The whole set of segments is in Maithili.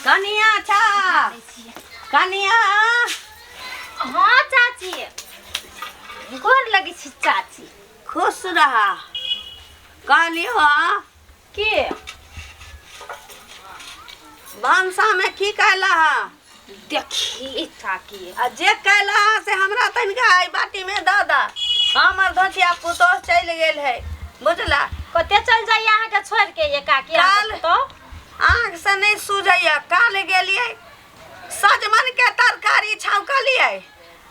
कनिया छा कनिया। हाँ चाची, गोर लगै छी चाची। खुश रहा। कहलियो हाँ के भनसा में की कैला हा? देखी चाची, आ जे कैला हा से हमरा तनिका एहि बाटी में दऽ दऽ। हमर धोतिया पुतोह चलि गेल है, बुझला? कते चल जाइए अहाँके छोड़ के ये काकी? काल तो आँख से नहीं सूझैया। काल गेलियै सजमन के तरकारी छौंकलियै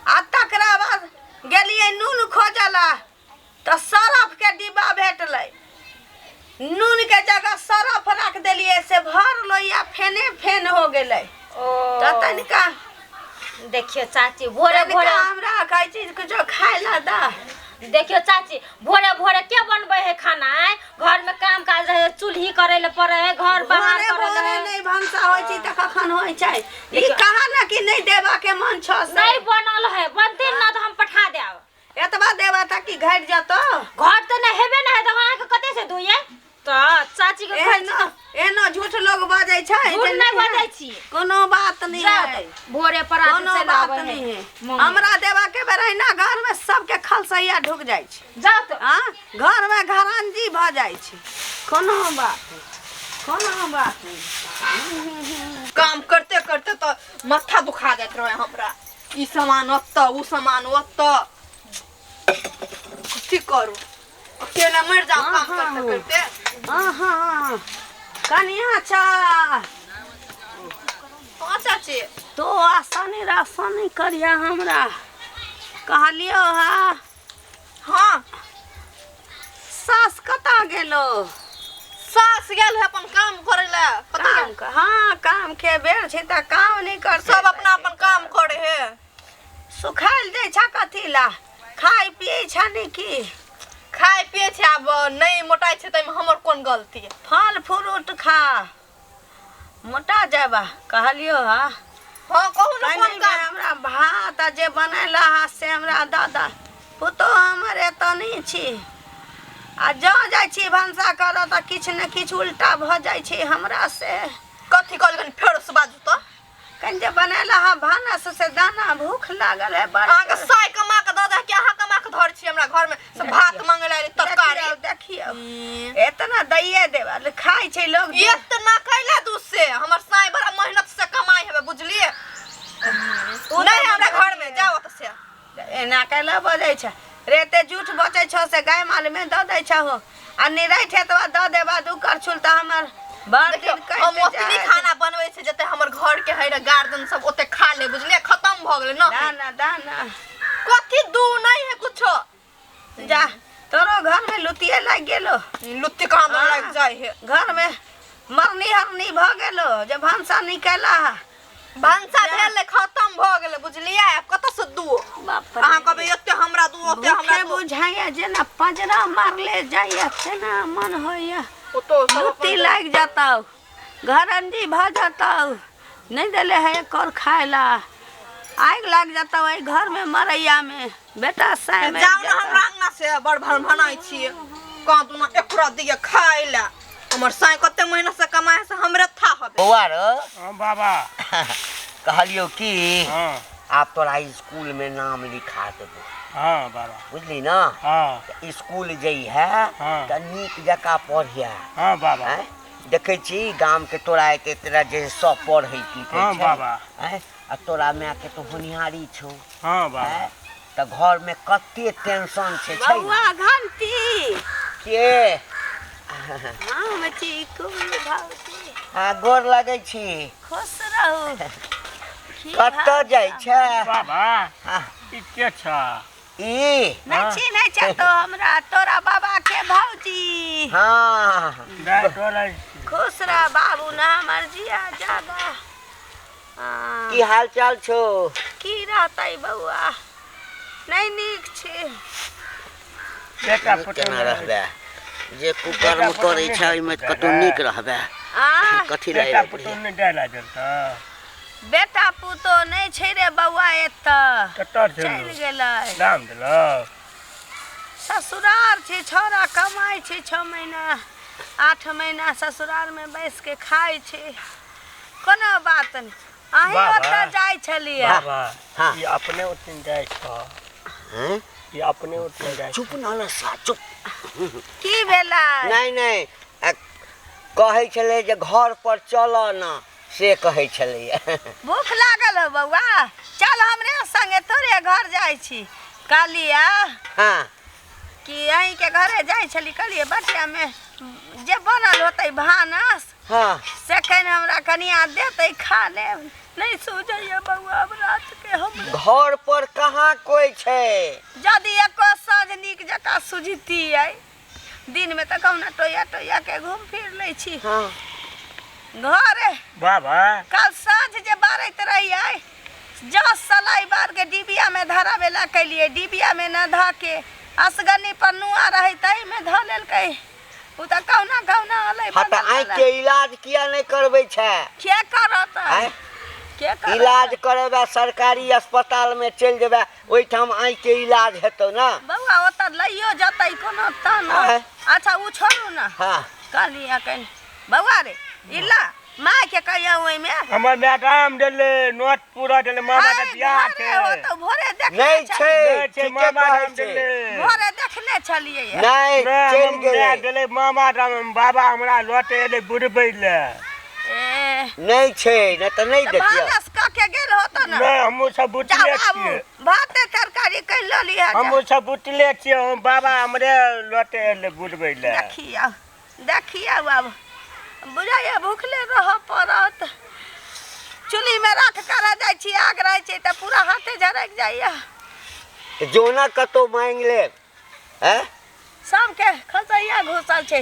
आ तकरा बाद गेलियै नून खोजला तऽ सरफ के डिब्बा भेटलै। नून के जगह सरफ रख देलियै से भर लोहिया फेने फेन हो गेलै। ओ तऽ तनिका देखियो चाची, भोरे तनिका भोरे हमरा कहै छी किछो खाय ला दऽ। देखियो चाची, भोरे भोरे के बनबै है खाना? आँय, घर में काम काज रहे, चूल्ही करे ले पड़े है, घर बाहर भोरे करे ले भोरे है। नहीं भनसा होइ छै तऽ कखन होइ छै? ई देखियौ। कहा ने कि नहीं देबा के मन छौ से। नहीं बनल है, बनते ना तो हम पठा देब। एतबा देबा तऽ कि घटि जतौ? घर तऽ नहि हेबे नहि है तऽ अहाँके कते से दुइये तऽ चाची के कहै छी एहनो एहनो झूठ लोग बजै छै झूठ जे नहि है। बजै छी। कोनो बात नहीं जाउ है, तऽ भोरे पर आके कोनो चलि बात आबै है नहीं है। मम्मी। हमरा देबा के बेर अहिना घर में सबके खलसैया ढुक जाइ छै। जाउ तऽ आ घर में घरंजी भऽ जाइ छै। कोनो बात नहीं, कोनो बात नहीं। काम करते करते तो माथा दुखा जाइत रहे हमरा। ई सामान ओतऽ, उ सामान ओतऽ, कथी करू? अकेला मरि जाऊ काम करते करते। हाँ, कनिया छा। हाँ चाची। तो आसानी रासानी करिया हमरा कहलियो हा। हाँ। सास कतऽ गेलो? सास गेल है अपन काम करे ला। कतऽ काम गेल? हाँ, काम के बेर छै तऽ काम नहीं कर। सब अपना अपन काम करे है। सुखायल जाइ छ कथी ला? खाय पियै छ ने की? खाय पियै छै। आब नहीं मोटाइ छै ताहिमे हमर कोन गलती? फल फ्रूट खा, मोटा जाबा। कहलियो हा। हाँ, कहू ने। कनी कोन काम? हमरा भात आ जे बनेला हा से हमरा दऽ दऽ। पुतोह हमर एतऽ नहि छी आ जँ जाइ छी भनसा करऽ तऽ किछु ने किछु उल्टा भऽ जाइ छै हमरा से। कथी कहलियै? कनि फेर से बाजू तऽ। कनि जे बनेला हा भानस से दाना, भूख लागल है बड़। अहाँके साय कमा के दऽ दे कि अहाँ कमा के धर छी हमरा घर में से भात मांगे ला तरकारी? देखियौ, देखियौ, एतना दैये देबा, खाइ छै लोग। इतना कैला दू से? हमर साय बड़ा मेहनत से कमाई हेबे, बुझलिए? ओ नहीं तऽ हमरा घर में जाओ तऽ से। एना कैला बजै छै रे? एते झूठ बचै छौ से गाय माल में दऽ दै छहो आ निराठि एतबा दऽ देबा दू करछुल तऽ हमर भरि देखियौ, दिन हम कटि ओतनी जायत। खाना बनबै छै जते हमर घर के है गार्जियन सब ओते खा ले, बुझलिए? खत्म भऽ गेलै ना। दाना दाना। कथी दू? नहीं है कुछो। जा, तोरो घर में लुतिये लागि गेलो। लुत्ती कहाँ हाँ। लागि जाइ है? घर में मरनी हरनी भऽ गेलो जे भनसा नहीं कैला। भनसा जा। भेलै, खत्म भऽ गेलै, बुझलिए? आब कतऽ से दू? बाप रे। अहाँ कहबै एते हमरा दू, ओते हमरा भूखे दू। बुझाइया जेना पंजरा मारले जाइया तेना मन होइया। ओतो सब लुत्ती अपन लागि जतौ, घरंजी भऽ जतौ। नहीं देले है एक और खाय ला, आगि लागि जतौ एहि घर में मरैया में बेटा साय मरि जाउ ने जतौ। हमरा अंगना से, बड़ भन भनाइ छियै। कहाँ दूना एकरा दिए खाय ला? हमर साय कते मेहनत से कमाय है से हमरे था हबे। बौआ रो। हाँ बाबा। कहलियौ की, हाँ। आब तोरा स्कूल में नाम लिखा देबो। हाँ बाबा। बुझली ना? हाँ। तऽ स्कूल जइहे हाँ। तऽ नीक जकाँ पढ़िहे। हाँ बाबा। आँय, देखै छी गाम के तोरा एते तोरा जे सब पढ़ै लिखै हाँ छै। बाबा। आँय, आ तोरा मायके तऽ होनिहारी छौ। हाँ बाबा। आँय, तऽ घरमे कते टेंशन छै, छै ने? बौआ घंटी। के? हम छी कुल भौजी। हाँ, गोर लगै छी। खुश रहू। की कतऽ हाल जाइ छै? बाबा। हाँ। ई के छ? ई नहि चिन्है छै तो हमरा? तोरा बाबा के भौजी। हाँ। दाइ डोलै छी। खुश रह बाबू ना, हमर जिया जागा। हाँ, की हाल चाल छौ? की रहतै बौआ, नहि नीक छै। बेटा नीक पुतोहु केना नहि रहबै? जे कुकर्म बेटा करै पुतोहु छै नहि ओहिमे हेतै कतौ रे। नीक रहबै? आ कथी लए बेटा एबै? पुतोहु नहि डाला देलकै? बेटा पुतोह नहि छै रे बौआ, एतऽ कतऽ छै? चलि गेलै। दाम देलक? ससुरार छै, छौड़ा कमाइ छै। 6 महीना 8 महीना ससुरारमे बैस के खाइ छै। कोनो बात नहि। अहीं बाबा। ओतऽ जाइ छलियै। बाबा, हाँ। ई अपने उठिन जाइ छ। हैं? ई अपने उठिन जाइ। चुप न लस्सा, चुप। की भेलै? नहि नहि, कहै छलै जे घर पर चल न, से कहै छलैया। भूख लागल हो बौआ? चल हमरे संगे, तोरे घर जाइ छी। कहलियै हाँ कि अहीँके घरे जाइ छली, कहलियै बटियामे जे बनल होतै भानस हाँ से कनि हमरा कनिया देतै, खा लेब। नहि सूझैया बौआ अब रात के हमरा। घर पर कहाँ कोइ छै? यदि एको साँझ नीक जकाँ सुझतियै, दिनमे तऽ कहुना टोया टोया के घूम फिर लै छी। हाँ घरे बाबा, कल साँझ जे बारैत रहियै, जस सलाई बार के डिबिया में धरावे ला कैलियै, डिबिया में न धऽ के असगनी पर नुआ रहै तही में धऽ लेलकै। उ तऽ कहुना कहुना अलै। हाँ तऽ बनल। आँखि के इलाज किया नहि करबै छै? के करत? आँय? के करत? इलाज करेबै सरकारी अस्पताल में चलि जेबै, ओहिठाम आँखि के इलाज हेतौ ना। बौआ ओतऽ लैयो जतै कोनो तहन। आँय? अच्छा उ छोड़ू ना। हाँ कहलियै कनि बौआ रे, इला मायके कहियो ओहिमे हमर मैडम देले नोट पूरा देले, मामा के हाय, बियाह घरे छै। हो तऽ भोरे देखने नहि छलियै। छै। नहि छै, ठीके मामा कहै राम छै। देले। भोरे देखने छलियै। नहि, नहि, चलि हम गेलै। माय देले मामा राम, बाबा हमरा लौटे एलै बुढ़बै ले। ए नहि छै, नहि तऽ नहि तऽ देखियौ। भानस कऽ के गेल होत ने? नहि, हमहूँ सब जाउ बुतले आबू, छियै। भाते तरकारी कहि लऽ लिहऽ। हमहूँ सब बुतले छियै। हम बाबा हमरे लौटे एलै बुढ़बै ले। देखियौ देखियौ, आब बुझाइए भूखले रहऽ पड़त। चुल्हीमे राख करऽ जाइ छी, आग रहै छै तऽ पूरा हाथे झरकि जाइए। जोना कतौ मांगि लेब। हैं? सबके खसैया घुसल छै,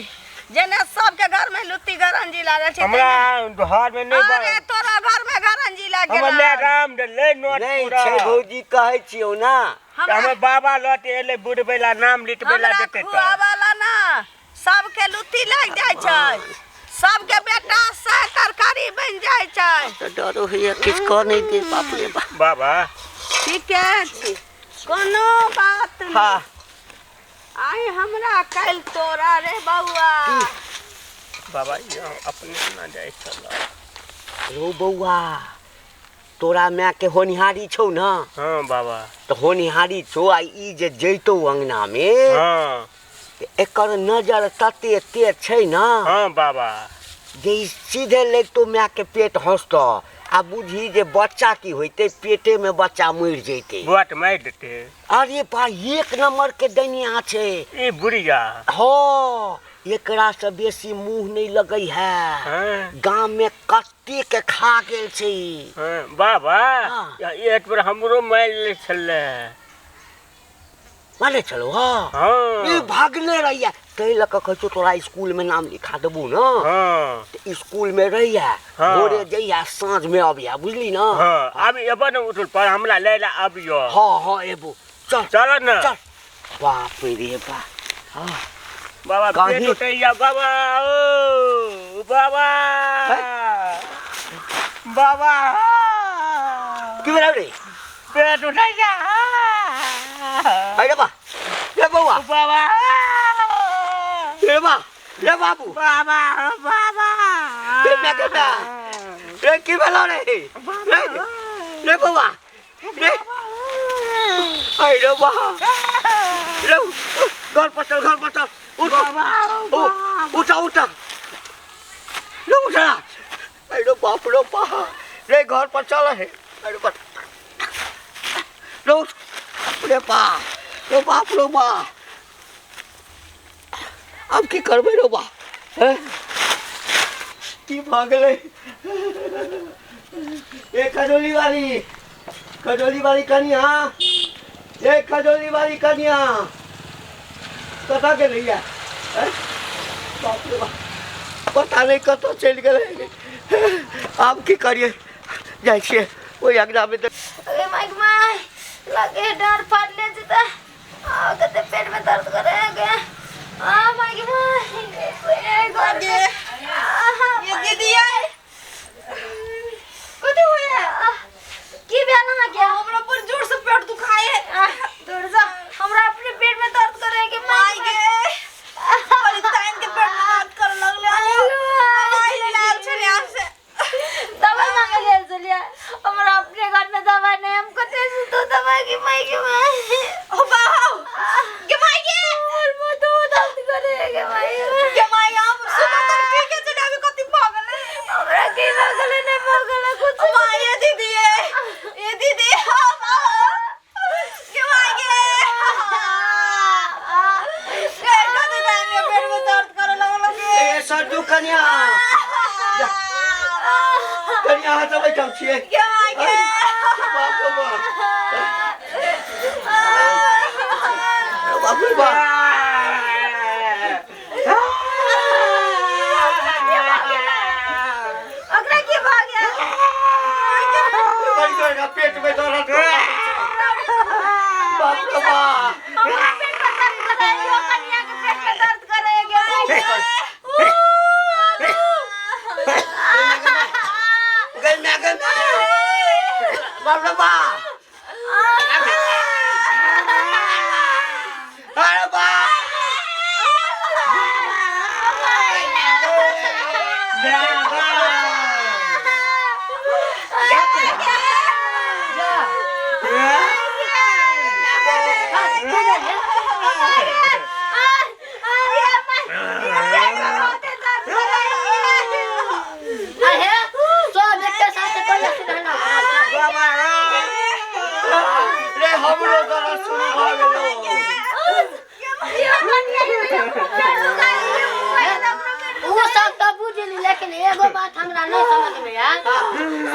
जेना सबके घरमे लुत्ती गरंजी लागल छै। हमरा घर में नहीं। अरे तोरा घरमे गरंजी लागि हमर गेलौ। मैडम देले नोट नहि पूरा। छै भौजी, कहै छियौ ना। हमर बाबा लौटे एलै बुढ़बै ला, नाम लिटबै ला हमरा देतै तऽ खुआवला ना, सबके लुत्ती लागि जाइ छै, सबके बेटा से तरकारी बनि जाइ छै। तऽ डरो होइए किछु कऽ नहि दे, बाप रे बाप। बाबा। ठीके छी, कोनो बात नहि। हाँ आइ हमरा काल्हि तोरा रे बौआ। बाबा, ई अपने ना जाइ छल। रो बौआ, तोरा मायके होनिहारी छौ ना? हाँ बाबा। तऽ होनिहारी छौ आ ई जे जैतौ अङ्गनामे, हाँ तऽ एकर नजर तते तेज छै ना हाँ बाबा, जे ई सीधे लगितौ मायके पेट हँसतौ आ बुझी जे बच्चा की होइतै, पेटेमे बच्चा मरि जैतै। बोट मारि देतै। अरे बा, एक नंबर के दैनिया छै ई बुढ़िया। हाँ, एकरा से बेसी मुँह नहि लगै है। हाँ गाम में कते के खा गेल छै ई। हाँ बाबा। हाँ। एक बेर हमरो मारि लै छलै। माने चलो हाँ। हाँ। ई भागले रहिया, ताहि लऽ कऽ कहै छौ तोरा स्कूल में नाम लिखा देबू ना। हाँ। तऽ स्कूल में रहिया, हाँ। भोरे जइया, साँझ में अबिया, बुझली ना? हाँ, आब एबो ने उठल पर हमरा लै लए आबियो। हाँ हाँ, एबो, चल। चल ने। चल। बाप रे बाप, हाँ। बाबा, कहीं- पेट उठैया बाबा, ओ बाबा, बाबा। की भेलौ रे? पेट उठैया। अरे बा रे बौआ। बाबा। रे बा रे बाबू। बाबा, बाबा। रे मैं के बा रे, की भेलौ रे? रे रे बौआ रे, अरे बा रे, घर पर चल, घर पर चल, उठ उठ उठ रे, उठ। अरे बाप रे बा रे, घर पर चल है। अरे बाप रे, उठ रे बा रे, बाप रे बा, आब की करबै रे बा? हैं? की भऽ गेलै? ए खजौली वाली, खजौली वाली कनिया, ए खजौली वाली कनिया, कतऽ गेलैया? हैं? बाप रे बाप, पता नहि कतऽ चलि गेलै। आब की करियै? जाइ छियै ओहि अङ्गनामे तऽ। अरे माइक माय, लगे डर फाटले छै आ कते पेट में दर्द करे गे। आ माइक माय, ए घर गे। में ये दीदी आइ। कथी होया? की भेल अहाँ के? हमरा बड़ जोर से पेट दुखाए है। दूर जा, हमरा अपने पेट में दर्द करे के। माय गे, बड़ी तान के पेट में दर्द करे लगले। दवाई लाल छले यहाँ से। दवाई छलियै हमरा अपने घर में दवाई नहीं हम कते से तो दवाई के माई के माई ओ बाबा गे माई गे और मुंह तो दर्द करे गे माई गे माई हम सुबह तक ठीक है चले अभी कथी भऽ गेलै हमरा की भऽ गेलै नहीं भऽ गेलै कुछ माई ये दीदी ये ये दीदी हाँ गे माई गे गे कथी टाइम में पेट में दर्द करे लगल गे ए सड्डू कन्या कन्या अहाँ सब एहिठाम छियै गे माई गे बाप रे बाप बाप रे बाप ओकरा की भऽ गेल बड़ी जोर पेट में दर्द बाप रे बाप हमरा पेट में दर्द करे यो कनिया के पेट में दर्द करे गे गई मैं गई मैं बाप रे बाप अरे बाप अहे सब एके साथ कहिया सुधारना बाबा रे हमरो दर्द शुरू भऽ गेलो ओ सब तऽ बुझली लेकिन एगो बात हमरा नहीं समझ में आयल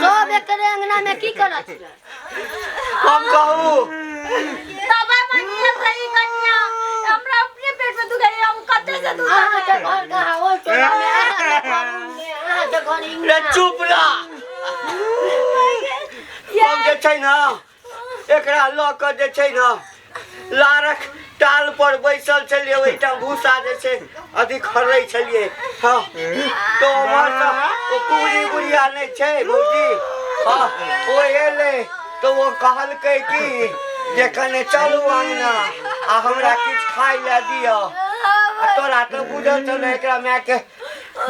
सब एकरे अंगना में की करत छियै हम कहू दवाई मांगिए सही कनिया हमरा अपने पेट में दुखाई हम कते से दुखा अहाँ के घर कहाँ ओहि टोला में अहाँ के घर ओने अहाँ के घर रे इन्ना चुप रह हम जे छै ने एकरा लऽ कऽ जे छै ने लारक टाल पर बैसल छलियै ओहिठाम भूसा जे छै अथी खर्रै छलियै हँ तऽ ओम्हरसँ ओ कुबरी बुढ़िया नहि छै भौजी हँ ओ एलै तऽ ओ कहलकै कि जे कने चलू अङ्गना आ हमरा किछु खाइ लए दिअ आ तोरा तऽ बुझल छौ ने एकरा मायके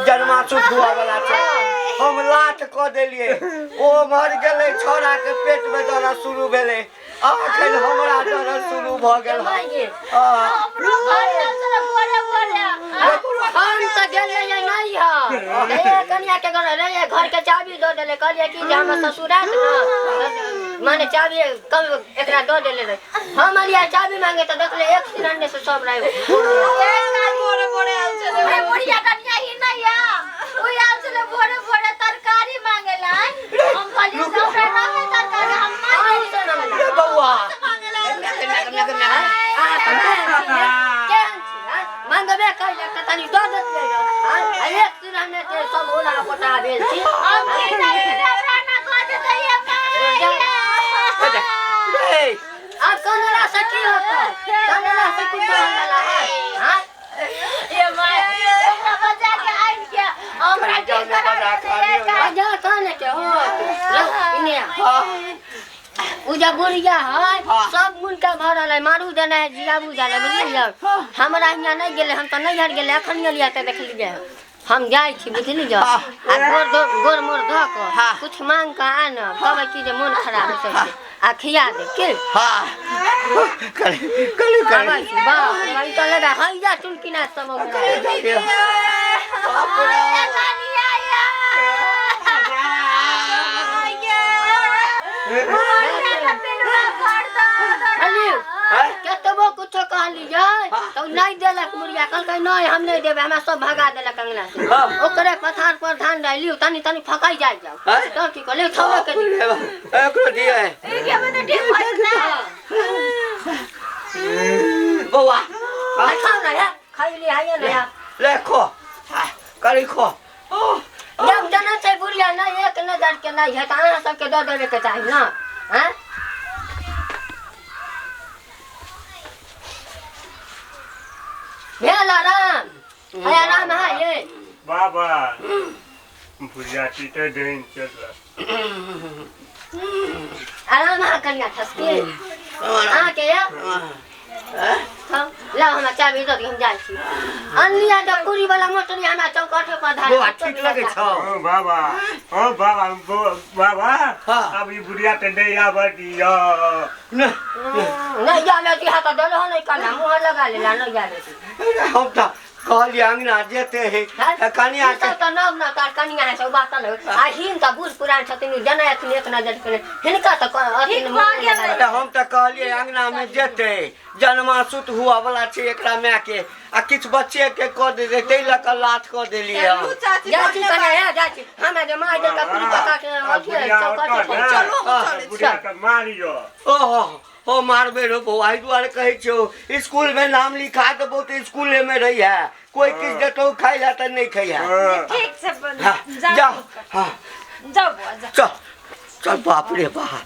जन्मासु हुआ वाला छै हम लात कऽ देलियै ओ मर गेलै छौड़ाके पेटमे दर्द शुरू भेलै आ एखन हमरा दर्द शुरू भऽ गेल हन। आ, हम तऽ गेल रहियै नैहर रे कनिया के घर रहियै घर के चाबी दऽ देलै कहलियै कि जे हमर ससुर आयत ने माने चाबी कम एकरा दऽ देले रहे हम अलियै चाबी मांगे तऽ देखले एक सिरंडे से सब रहे भोरे भोरे आयल छलै अरे बुढ़िया कनिया ही नहीं है ओ आयल छलै भोरे भोरे तरकारी मांगेला हम कहलियै से हमरा ना है तरकारी हम अहीं से ना रे बौआ अहाँ तऽ केहन छी हे? केहन छी हँ? मंगबे कैलक तऽ तनी दऽ देतियै रऽ हँ? आ एक सिरहने के सब ओला पोटा भेल छी हम की नहीं हमरा ना कह देतै ये माय रे आब कनला से की होतै कनला से कुछ होने है हँ? ये माय हमरा बजा के आइन के हमरा की करब बजा कने के हो इने हाँ उ जे बुढ़िया है सब मुनका भरल है मारू देने है जियाबू देने बुझलियै हमरा हियाँ नहि गेलै हम तऽ नैहर गेलै एखन गेलियै तऽ देखलियै हम जाइ छी बुझली जो आ गोर गोर मोर धऽ कऽ कुछ मांग कऽ आनब कहबै कि जे मोन खराब है सबके आ खिया देब की हाँ कल कल कल आबै छी बाप रे ई तऽ लगा हैया चुनकिना सब ओकरा कहली कतबो कुछो कहलियै तऽ नहि देलक मुड़िया कहलकै नहि हम नहि देबै हमरा सब भगा देलक अंगना से ओकरे पथार पर धान रहे लियौ तनी तनी फकै जाइ जाउ तऽ की कहलियै थोड़े के दियौ। एकरो दिए बौआ आ खाउ ने हे खैली है ने ले खो करी खो जब जाना छै बुढ़िया नहि एक नजर के नहि है तऽ अहाँ सबके दऽ देबे के चाही ने आँय भेल आराम है आराम है ये बाबा भुजिया टीटे दिन चल आराम है कनिया ठसके अहाँके ये हम ला हमरा चाबी दऽ दिअ, हम जाइ छी। अनलियै तऽ पूरी वाला मोटरी हमरा चौकठे पर धार। बौआ ठीक लगै छौ? ओ बाबा, ओ बाबा, बाबा। हाँ। अब ई बुढ़िया के नहीं आबऽ दिअ। नहि। नहीं जावे दी, हाथ देलो नहीं काला मुंह लगा लेला, नहीं जावे दी। हम तऽ कहलियै अंगना जेते है कनिया ई सब तऽ नव नव तार कनिया है सब बात अलग आ हिन तऽ बूढ़ पुरान छथिन, उ जनै हथिन एक नजर के हिनका तऽ अथी ठीक भऽ गेलै। अरे हम तऽ कहलियै अंगना में जेते जन्मासुत हुआ वाला छै एकरा माय के आ किछु बच्चे के कऽ देते, ताहि लऽ कऽ लाथ कऽ देलियै हम। चलू चाची। जाइ छी कने, धन्यवाद। हे जाइ छी हमरा जे माय देलका पूरी पका के आ अथी बुढ़िया चौकठे ओतऽ पर। ने, चलू हम चलै छी। बुढ़िया के मारियो। ओहो हो, मारबे रो बौआ, एहि दुआरे कहै छियौ स्कूल में नाम लिखा देबौ तऽ स्कूले में रही है, कोई किछु देतौ खाइ लए तऽ नहि खैहे। हाँ। ठीक छै। हाँ, जाउ। जा, हाँ। जाउ बौआ, जाउ। चल चल, बाप रे बाप।